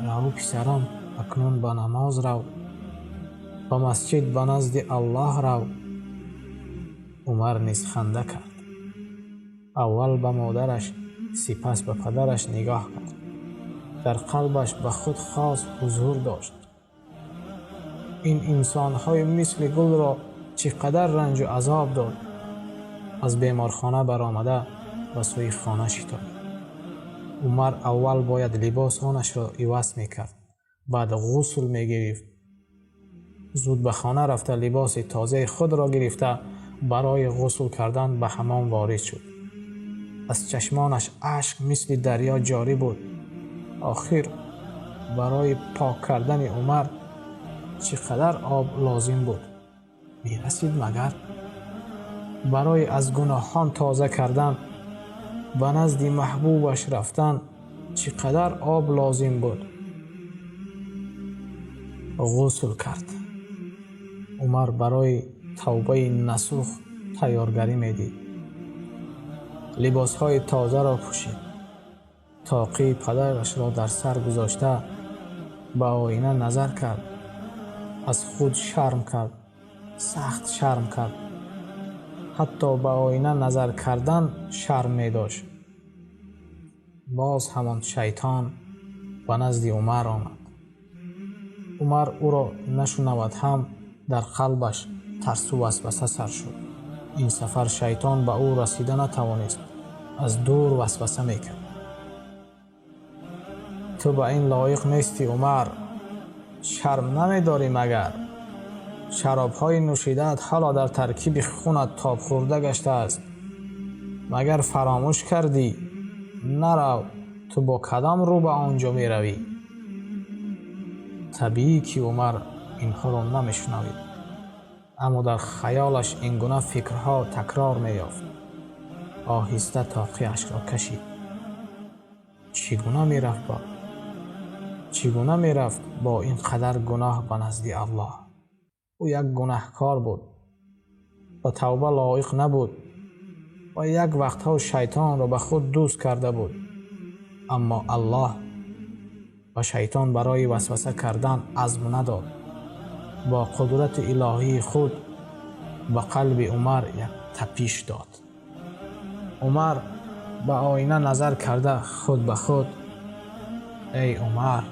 Speaker 1: Рав, писарам, акнун ба намоз рав, ба масҷид, ба назди Аллоҳ рав. Умар низ ханда кард. Аввал ба модараш, сипас ба падараш нигоҳ кард. Дар қалбаш ба худ хос ҳузур дошт. Ин инсонҳои мисли гулро чӣ қадар ранҷу азоб дод. Аз беморхона баромада ба сӯи хона шитобид. Умар аввал бояд либосонашро иваз мекард, баъд ғусл мегирифт. Зуд ба хона рафта, либоси тозаи худро гирифта, барои ғусл кардан ба ҳамом ворид шуд. Аз чашмонаш ашк мисли дарё ҷорӣ буд. Охир барои пок кардани Умар чӣ қадар об лозим буд? Мерасид магар? Барои аз гуноҳон тоза кардан, ба назди маҳбубаш рафтан чӣ қадар об лозим буд? Ғусл кард. Умар барои тавбаи насӯҳ тайёргарӣ медид. Либосҳои тозаро пӯшид. Тоқии падарашро дар сар гузошта ба оина назар кард. Аз худ шарм кард, сахт шарм кард. Ҳатто ба оина назар кардан шарм медошт. Боз ҳамон шайтон ба назди Умар омад. Умар ӯро нашунавад ҳам, дар қалбаш тарсу васваса сар шуд. Ин сафар шайтон ба ӯ расида натавонист, аз дур васваса мекард. Ту ба ин лоиқ нестӣ, Умар, шарм намедорӣ магар? Шаробҳои нӯшидаат ҳоло дар таркиби хунат тобхӯрда гаштааст. Магар фаромӯш кардӣ? Нарав, ту бо кадом рӯ ба он ҷо меравӣ? Табиӣ ки Умар инҳоро намешунавид. Аммо дар хаёлаш ин гуна фикрҳо такрор меёфт. Оҳиста тоқияшро кашид. Чӣ гуна мерафт бо ин қадар гуноҳ ба назди Аллоҳ? Ӯ як гунаҳкор буд, ба тавба лоиқ набуд ва як вақтҳо шайтонро ба худ дӯст карда буд. Аммо Аллоҳ ба шайтон барои васваса кардан азм надод. Бо қудрати илоҳии худ ба қалби Умар як тапиш дод. Умар ба оина назар карда худ ба худ: эй Умар,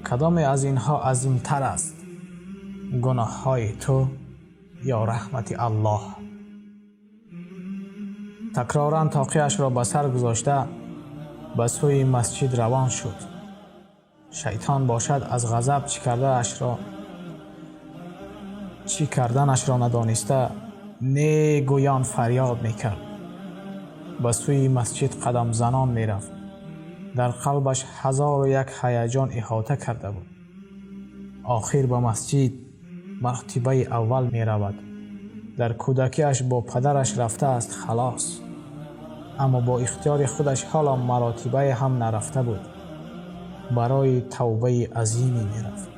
Speaker 1: кадоме аз инҳо азимтар аст, гуноҳҳои ту ё раҳмати Аллоҳ? Такроран тоқияшро ба сар гузошта ба сӯи масҷид равон шуд. Шайтон бошад аз ғазаб чӣ карданашро надониста не гӯён фарёд мекард. Ба сӯи масҷид қадамзанон мерафт. Дар қалбаш 1001 ҳаяҷон иҳота карда буд. Охир ба масҷид мартибаи аввал меравад. Дар кӯдакиаш бо падараш рафтааст, халос. Аммо бо ихтиёри худаш ҳоло маротибае ҳам нарафта буд. Барои тавбаи азиме мерафт,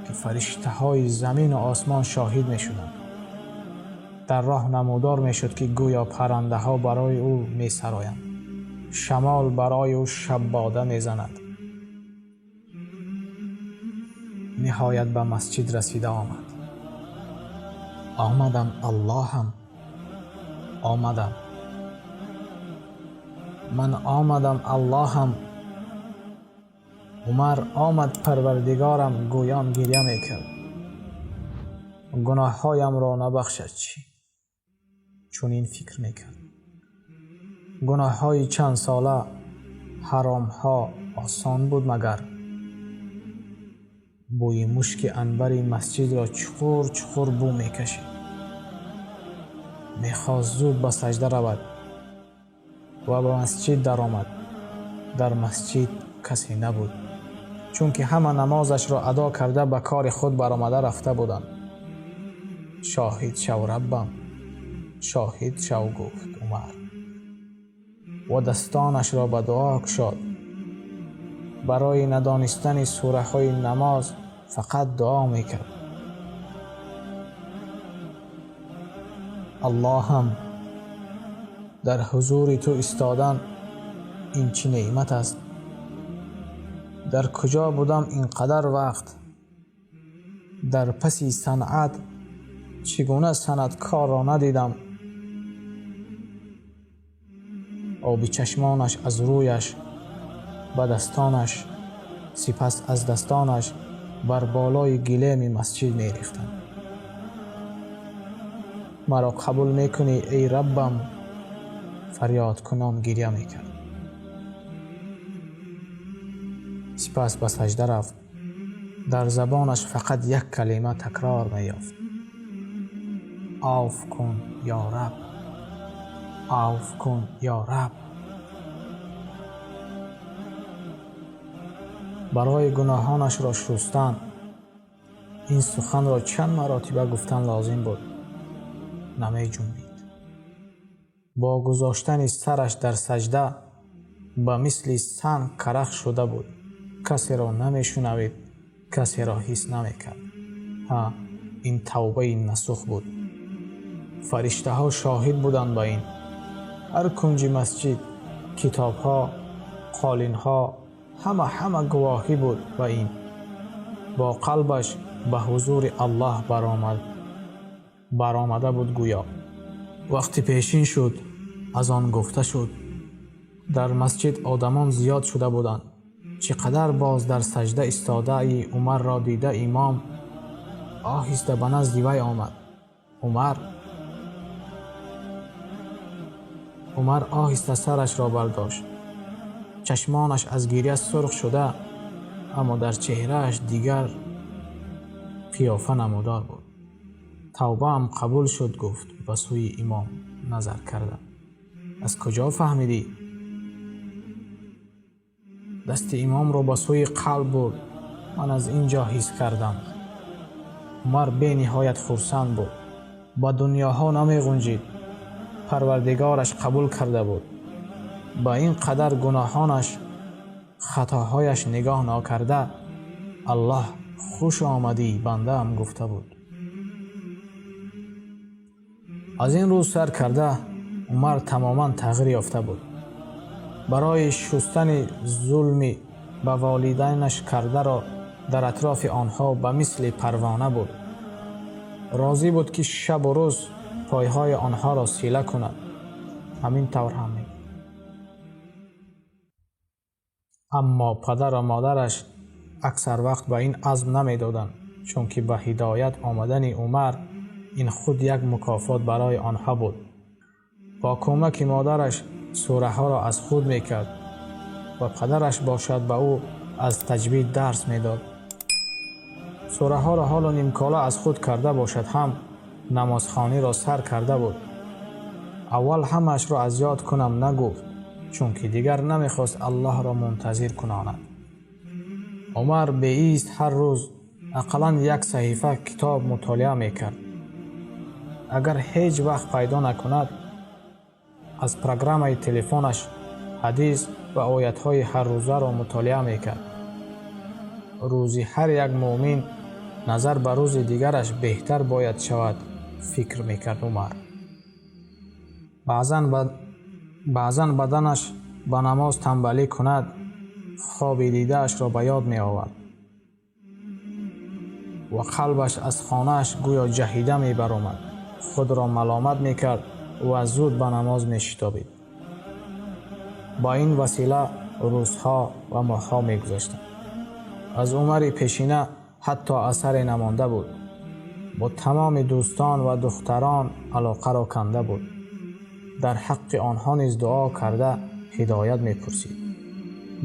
Speaker 1: ки фариштаҳои замину осмон шоҳид мешуданд. Дар роҳ намудор мешуд, ки гӯё паррандаҳо барои ӯ месароянд, шамол барои ӯ шаббода мезанад. Ниҳоят ба масҷид расида омад. Омадам, Аллоҳам, омадам. Ман омадам, Аллоҳам. Умар омад, Парвардигорам, гӯён гиря мекард. Гуноҳҳоямро набахшад чӣ? Чунин фикр мекард. Гуноҳҳои чандсола, ҳаромҳо осон буд магар? Бӯи мушки анбари масҷидро чуқур чуқур бӯ мекашид. Мехост зуд ба саҷда равад ва ба масҷид даромад. Дар масҷид касе набуд, чунки ҳама намозашро адо карда ба кори худ баромада рафта буданд. Шоҳид шав, Раббам, шоҳид шав, гуфт Умар ва дастонашро ба дуо кушод. Барои надонистани сураҳои намоз фақат дуо мекард. Аллоҳам, дар ҳузури ту истодан ин чӣ неъмат аст? Дар куҷо будам ин қадар вақт? Дар паси санъат чӣ гуна санъаткорро надидам? Оби чашмонаш аз рӯяш ба дастонаш, сипас аз дастонаш бар болои гилеми масҷид мерехтанд. Маро қабул мекунӣ, эй Раббам? Фарёдкунон гиря мекард. Сипас ба саҷда рафт. Дар забонаш фақат як калима такрор меёфт: авф кун, ё Раб, авф кун, ё Раб. Барои гуноҳонашро шустан ин суханро чанд маротиба гуфтан лозим буд. Намеҷунбид. Бо гузоштани сараш дар саҷда ба мисли санг карах шуда буд. Касеро намешунавид, касеро ҳис намекард. Ҳа, ин тавбаи насух буд. Фариштаҳо шоҳид буданд ба ин. Ҳар кунҷи масҷид, китобҳо, қолинҳо, ҳама гувоҳӣ буд ба ин. Бо қалбаш ба ҳузури Аллоҳ баромада буд гӯё. Вақти пешин шуд, аз он гуфта шуд. Дар масҷид одамон зиёд шуда буданд. Чӣ қадар боз дар саҷда истодаи Умарро дида имом оҳиста ба назди вай омад. Умар оҳиста сарашро бардошт. Чашмонаш аз гиря сурх шуда, аммо дар чеҳрааш дигар қиёфа намудор буд. Тавбаам қабул шуд, гуфт ба сӯи имом назар карда. Аз куҷо фаҳмидӣ? Дасти имомро ба сӯи қалб бурд. Ман аз ин ҷо ҳис кардам. Умар бениҳоят хурсанд буд. Ба дунёҳо намеғунҷид. Парвардигораш қабул карда буд. Ба ин қадар гуноҳонаш, хатоҳояш нигоҳ нокарда, Аллоҳ хуш омадӣ бандаам гуфта буд. Аз ин рӯз сар карда Умар тамоман тағйир ёфта буд. Барои шустани зулми ба волидайнаш кардаро дар атрофи онҳо ба мисли парвона буд. Розӣ буд, ки шабу рӯз пойҳои онҳоро сила кунад. Ҳамин тавр ҳам мекард. Аммо падару модараш аксар вақт ба ин азм намедоданд, чунки ба ҳидоят омадани Умар ин худ як мукофот барои онҳо буд. Бо кӯмаки модараш сураҳоро аз худ мекард ва падараш бошад ба ӯ аз таҷвид дарс медод. Сураҳоро ҳоло нимкола аз худ карда бошад ҳам намозхониро сар карда буд. Аввал ҳамаашро аз ёд кунам нагуфт, чунки дигар намехост Аллоҳро мунтазир кунонад. Умар беист ҳар рӯз ақаллан як саҳифа китоб мутолиа мекард. Агар ҳеҷ вақт пайдо накунад, аз программаи телефонаш ҳадис ва оятҳои ҳаррӯзаро мутолиа мекард. Рӯзи ҳар як муъмин назар ба рӯзи дигараш беҳтар бояд шавад, фикр мекард Умар. Баъзан баданаш ба намоз танбалӣ кунад, хоби дидаашро ба ёд меовард ва қалбаш аз хонааш гӯё ҷаҳида мебаромад. Худро маломат мекард ва зуд ба намоз мешитобид. Ба ин васила рӯзҳо ва моҳҳо мегузаштанд. Аз Умари пешина ҳатто асаре намонда буд. Бо тамоми дӯстон ва духтарон алоқаро канда буд. Дар ҳаққи онҳо низ дуо карда ҳидоят мепурсид.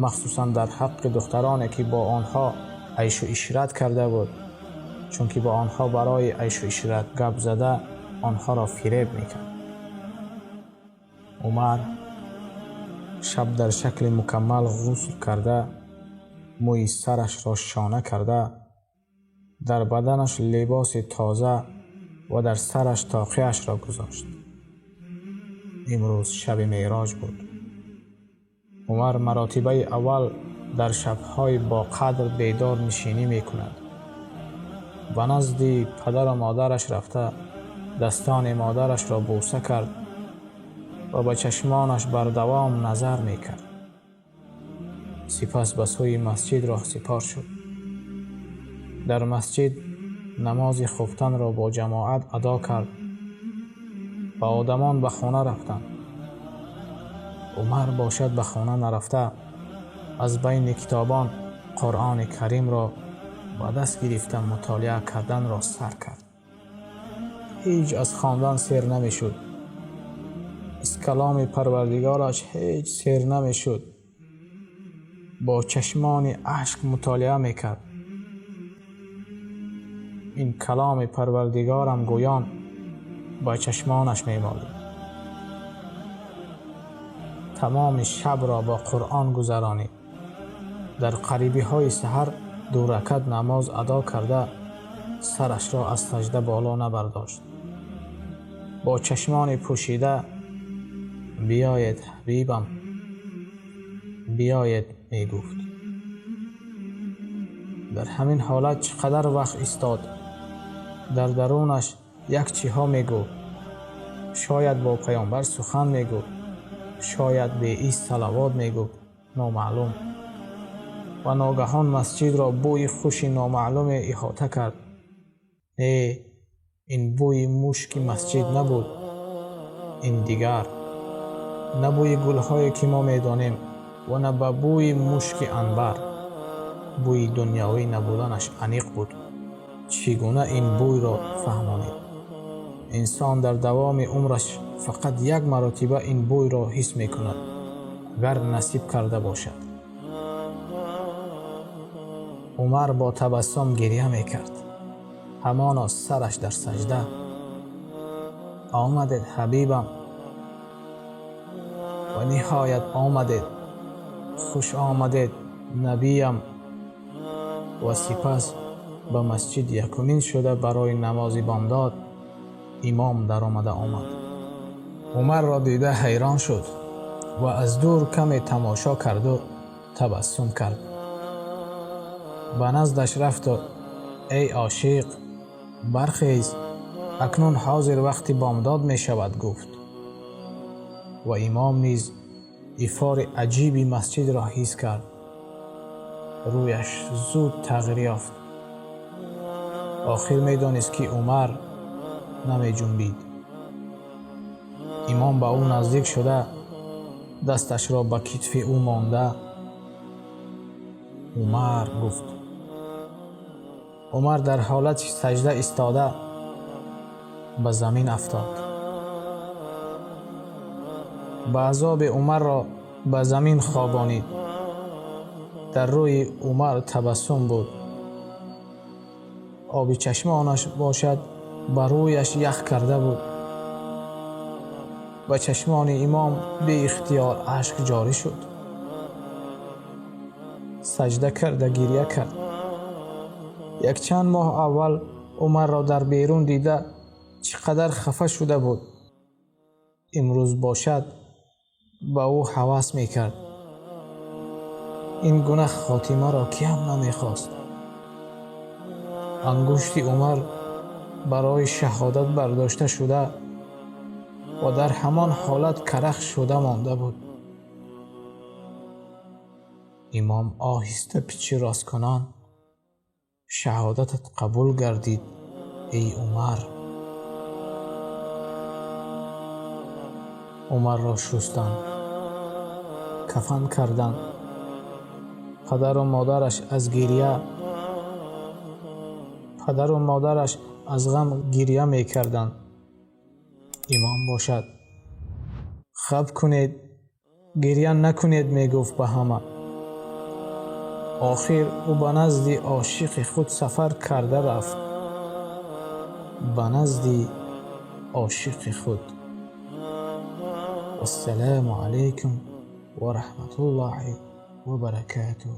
Speaker 1: Махсусан дар ҳаққи духтароне, ки бо онҳо айшу ишрат карда буд, чунки бо онҳо барои айшу ишрат гап зада онҳоро фиреб мекард. Умар шаб дар шакли мукаммал ғусл карда, мӯи сарашро шона карда, дар баданаш либоси тоза ва дар сараш тоқияшро гузошт. Имрӯз шаби меъроҷ буд. Умар маротибаи аввал дар шабҳои боқадр бедор нишинӣ мекунад. Ба назди падару модараш рафта, дастони модарашро бӯса кард ва ба чашмонаш бардавом назар мекард. Сипас ба сӯи масҷид роҳсипор шуд. Дар масҷид намози хуфтанро бо ҷамоат адо кард ва одамон ба хона рафтанд. Умар бошад ба хона нарафта, аз байни китобон Қуръони Каримро ба даст гирифта мутолиа карданро сар кард. Ҳеҷ аз хондан сер намешуд. Аз каломи Парвардигораш ҳеҷ сер намешуд. Бо чашмони ашк мутолиа мекард. Ин каломи Парвардигорам гӯён ба чашмонаш мемолид. Тамоми шабро бо Қуръон гузаронид. Дар қарибиҳои саҳар ду ракат намоз адо карда, сарашро аз саҷда боло набардошт. Бо чашмони пӯшида биёед, ҳабибам, биёед мегуфт. Дар ҳамин ҳолат чӣ қадар вақт истод. Дар дарунаш як чиҳо мегуфт. Шояд бо паёмбар сухан мегуфт, шояд беист салавот мегуфт, номаълум. Ва ногаҳон масҷидро бӯи хуши номаълуме иҳота кард. Не, ин бӯи мушки масҷид набуд, ин дигар. На бӯи гулҳое, ки мо медонем, ва на ба бӯи мушки анбар. Бӯи дунёвӣ набуданаш аниқ буд. Чӣ гуна ин бӯйро фаҳмонид? Инсон дар давоми умраш фақат як маротиба ин бӯйро ҳис мекунад, агар насиб карда бошад. Умар бо табассум гирья мекард. Ҳамоно сараш дар саҷда. Омадед, ҳабибам, ва ниҳоят омадед. Хуш омадед, набиям. Ва сипас Ба масҷид якумин шуда барои намози бомдод имом даромада омад. Умарро дида ҳайрон шуд ва аз дур каме тамошо карду табассум кард. Ба наздаш рафту: «Эй ошиқ, бархез, акнун ҳозир вақти бомдод мешавад», гуфт. Ва имом низ ифори аҷиби масҷидро ҳис кард. Рӯяш зуд тағйир ёфт. Охир медонист, ки Умар намеҷунбид. Имом ба ӯ наздик шуда, дасташро ба китфи ӯ монда, «Умар», гуфт. Умар дар ҳолати саҷда истода ба замин афтод. Ба азоби Умарро ба замин хобонид. Дар рӯи Умар табассум буд, оби чашмонаш бошад, ба рӯяш ях карда буд. Ба чашмони имом беихтиёр ашк ҷорӣ шуд. Саҷда карда гиря кард. Якчанд моҳ аввал Умарро дар берун дида, чӣ қадар хафа шуда буд. Имрӯз бошад, ба ӯ ҳавас мекард. Ин гуна хотимаро киам намехост? Ангушти Умар барои шаҳодат бардошта шуда ва дар ҳамон ҳолат карах шуда монда буд. Имом оҳиста пичи росткунон: «Шаҳодатат қабул гардид, эй Умар». Умарро шустанд, кафан карданд. Падару модараш аз гиря, падару модараш аз ғам гиря мекарданд. Имом бошад: «Хаб кунед, гиря накунед», мегуфт ба ҳама. Охир ӯ ба назди ошиқи худ сафар карда рафт, ба назди ошиқи худ. Вассалому алайкум ва раҳматуллоҳи ва баракатуҳ.